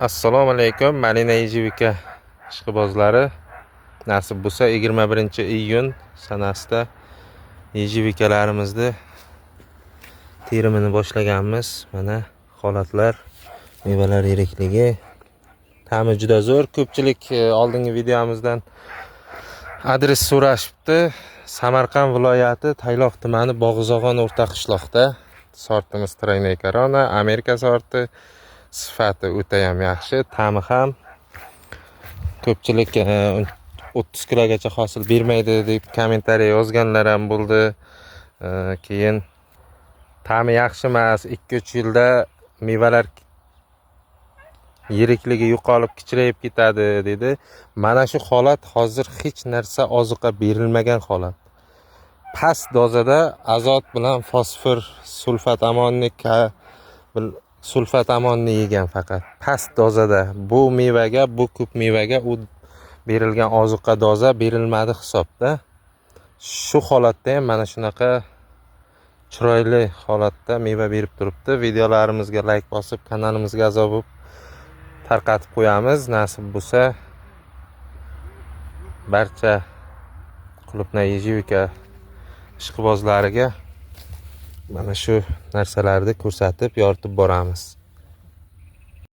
Assalomu alaykum, Malina Ежевика ishqibozlari. Nasib bo'lsa, 21-iyun sanasida ежевика larimizni terimini boshlaganmiz. Mana holatlar, mevalar yirikligi, ta'mi juda zo'r. Ko'pchilik oldingi videomizdan adres so'rashibdi. Samarqand viloyati, Tayloq tumani, Bog'izog'on o'rta qishloqda. Sortimiz Тройная корона, Amerika sorti. Sifati o'tayam yaxshi, ta'mi ham. Ko'pchilik 30 kilogacha hosil bermaydi deb kommentariy yozganlar ham bo'ldi. Keyin ta'mi yaxshi emas, 2-3 yilda mevalar yirikligi yo'qolib, kichrayib ketadi dedi. Mana shu holat hozir hech narsa oziqa berilmagan holat. Past dozada azot bilan fosfor, sulfat ammoniy, sulfat ammonni yegan faqat. Past dozada bu mevaga, bu ko'p mevaga u berilgan ozuqa doza berilmadi hisobda. Shu holatda ham mana shunaqa chiroyli holatda meva berib turibdi. Videolarimizga layk bosib, kanalimizga a'zo bo'lib, tarqatib qo'yamiz. Nasib bo'lsa, barcha qulupnay, ежевика ishqibozlariga mana shu narsalarni ko'rsatib, yoritib boramiz.